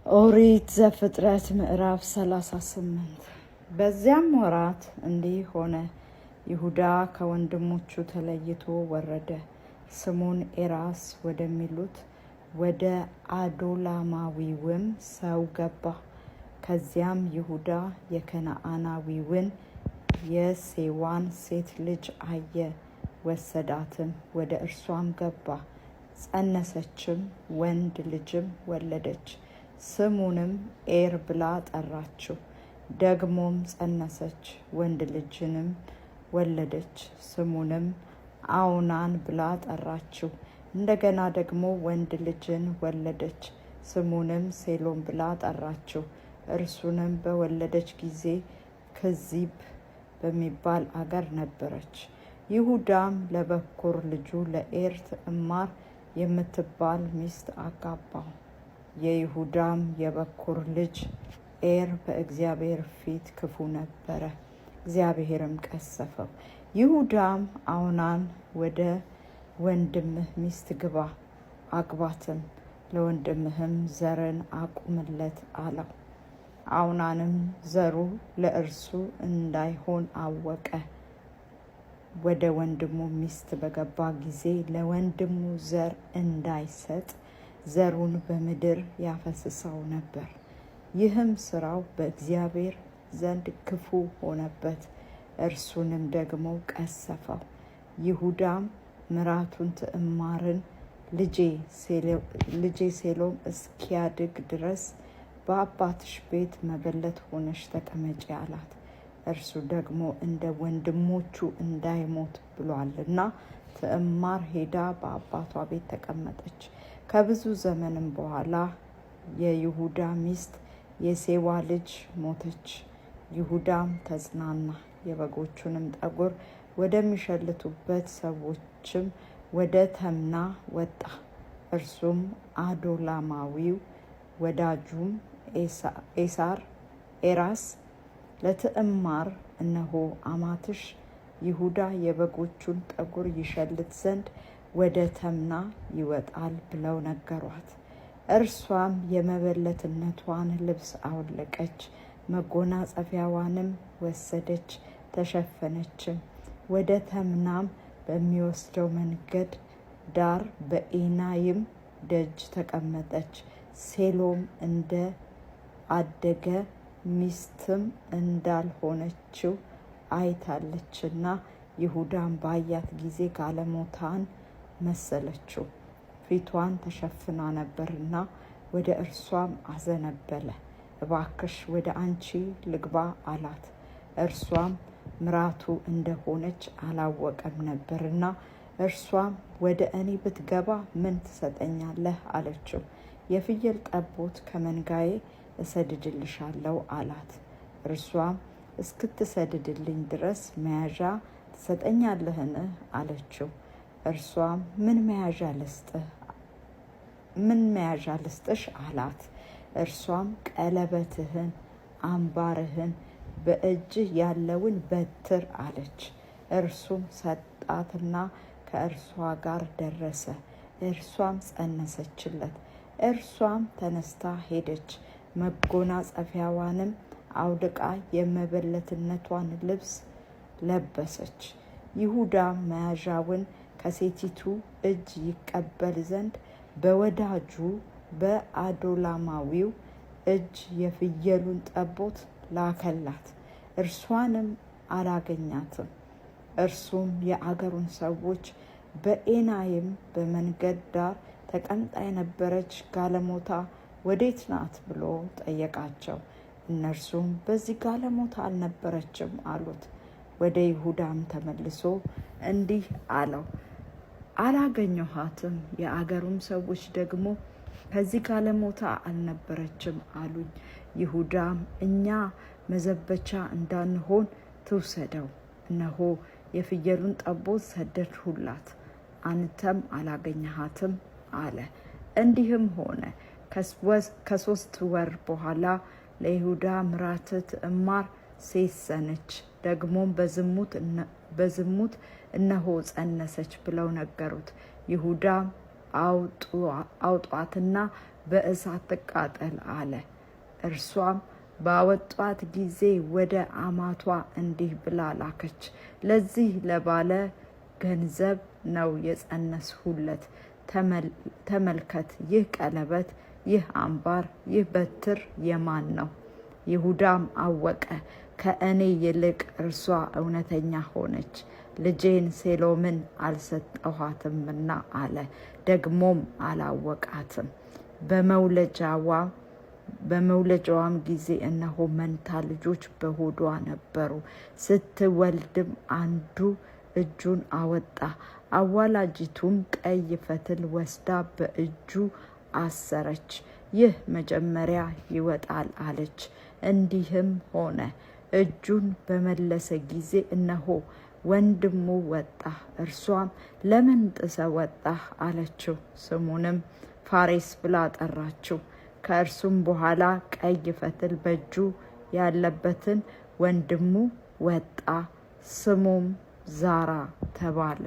ኦሪት ዘፍጥረት ምዕራፍ 38። በዚያም ወራት እንዲህ ሆነ፣ ይሁዳ ከወንድሞቹ ተለይቶ ወረደ፣ ስሙን ኤራስ ወደሚሉት ወደ አዶላማዊውም ሰው ገባ። ከዚያም ይሁዳ የከነዓናዊውን የሴዋን ሴት ልጅ አየ፣ ወሰዳትም፣ ወደ እርሷም ገባ። ጸነሰችም፣ ወንድ ልጅም ወለደች። ስሙንም ኤር ብላ ጠራችው። ደግሞም ጸነሰች፣ ወንድ ልጅንም ወለደች። ስሙንም አውናን ብላ ጠራችው። እንደገና ደግሞ ወንድ ልጅን ወለደች። ስሙንም ሴሎም ብላ ጠራችው። እርሱንም በወለደች ጊዜ ክዚብ በሚባል አገር ነበረች። ይሁዳም ለበኩር ልጁ ለኤር ትዕማር የምትባል ሚስት አጋባው። የይሁዳም የበኩር ልጅ ኤር በእግዚአብሔር ፊት ክፉ ነበረ፣ እግዚአብሔርም ቀሰፈው። ይሁዳም አውናን ወደ ወንድምህ ሚስት ግባ፣ አግባትም፣ ለወንድምህም ዘርን አቁምለት አለው። አውናንም ዘሩ ለእርሱ እንዳይሆን አወቀ። ወደ ወንድሙ ሚስት በገባ ጊዜ ለወንድሙ ዘር እንዳይሰጥ ዘሩን በምድር ያፈስሰው ነበር። ይህም ስራው በእግዚአብሔር ዘንድ ክፉ ሆነበት፣ እርሱንም ደግሞ ቀሰፈው። ይሁዳም ምራቱን ትዕማርን ልጄ ሴሎም እስኪያድግ ድረስ በአባትሽ ቤት መበለት ሆነሽ ተቀመጪ አላት። እርሱ ደግሞ እንደ ወንድሞቹ እንዳይሞት ብሏልና ትዕማር ሄዳ በአባቷ ቤት ተቀመጠች። ከብዙ ዘመንም በኋላ የይሁዳ ሚስት የሴዋ ልጅ ሞተች። ይሁዳም ተጽናና፣ የበጎቹንም ጠጉር ወደሚሸልቱበት ሰዎችም ወደ ተምና ወጣ። እርሱም አዶላማዊው ወዳጁም ኤሳር ኤራስ ለትዕማር እነሆ አማትሽ ይሁዳ የበጎቹን ጠጉር ይሸልት ዘንድ ወደ ተምና ይወጣል ብለው ነገሯት። እርሷም የመበለትነቷን ልብስ አወለቀች፣ መጎናጸፊያዋንም ወሰደች፣ ተሸፈነችም። ወደ ተምናም በሚወስደው መንገድ ዳር በኤናይም ደጅ ተቀመጠች። ሴሎም እንደ አደገ ሚስትም እንዳልሆነችው አይታለችና ይሁዳን ባያት ጊዜ ጋለሞታን መሰለችው። ፊቷን ተሸፍና ነበርና ወደ እርሷም አዘነበለ። እባክሽ ወደ አንቺ ልግባ አላት። እርሷም ምራቱ እንደሆነች አላወቀም ነበርና እርሷም ወደ እኔ ብትገባ ምን ትሰጠኛለህ? አለችው። የፍየል ጠቦት ከመንጋዬ እሰድድልሻለሁ አላት። እርሷም እስክትሰድድልኝ ድረስ መያዣ ትሰጠኛለህን? አለችው። እርሷም ምን መያዣ ልስጥህ ምን መያዣ ልስጥሽ አላት። እርሷም ቀለበትህን፣ አምባርህን፣ በእጅህ ያለውን በትር አለች። እርሱም ሰጣትና ከእርሷ ጋር ደረሰ። እርሷም ጸነሰችለት። እርሷም ተነስታ ሄደች፣ መጎናጸፊያዋንም አውልቃ የመበለትነቷን ልብስ ለበሰች። ይሁዳ መያዣውን ከሴቲቱ እጅ ይቀበል ዘንድ በወዳጁ በአዶላማዊው እጅ የፍየሉን ጠቦት ላከላት። እርሷንም አላገኛትም። እርሱም የአገሩን ሰዎች በኤናይም በመንገድ ዳር ተቀምጣ የነበረች ጋለሞታ ወዴት ናት ብሎ ጠየቃቸው። እነርሱም በዚህ ጋለሞታ አልነበረችም አሉት። ወደ ይሁዳም ተመልሶ እንዲህ አለው፣ አላገኘኋትም። የአገሩም ሰዎች ደግሞ ከዚህ ጋለሞታ አልነበረችም አሉኝ። ይሁዳም እኛ መዘበቻ እንዳንሆን ትውሰደው፣ እነሆ የፍየሉን ጠቦት ሰደድሁላት፣ አንተም አላገኘሃትም አለ። እንዲህም ሆነ ከ3 ወር በኋላ ለይሁዳ ምራት ትዕማር ሴሰነች፣ ደግሞም በዝሙት እነሆ ጸነሰች ብለው ነገሩት። ይሁዳም አውጧትና በእሳት ትቃጠል አለ። እርሷም ባወጧት ጊዜ ወደ አማቷ እንዲህ ብላ ላከች፣ ለዚህ ለባለ ገንዘብ ነው የጸነስሁለት። ተመልከት፣ ይህ ቀለበት፣ ይህ አምባር፣ ይህ በትር የማን ነው? ይሁዳም አወቀ፣ ከእኔ ይልቅ እርሷ እውነተኛ ሆነች፣ ልጄን ሴሎምን አልሰጠኋትምና አለ። ደግሞም አላወቃትም። በመውለጃዋም ጊዜ እነሆ መንታ ልጆች በሆዷ ነበሩ። ስትወልድም አንዱ እጁን አወጣ፣ አዋላጂቱም ቀይ ፈትል ወስዳ በእጁ አሰረች። ይህ መጀመሪያ ይወጣል አለች። እንዲህም ሆነ። እጁን በመለሰ ጊዜ እነሆ ወንድሙ ወጣ። እርሷም ለምን ጥሰህ ወጣህ አለችው። ስሙንም ፋሬስ ብላ ጠራችው። ከእርሱም በኋላ ቀይ ፈትል በእጁ ያለበትን ወንድሙ ወጣ። ስሙም ዛራ ተባለ።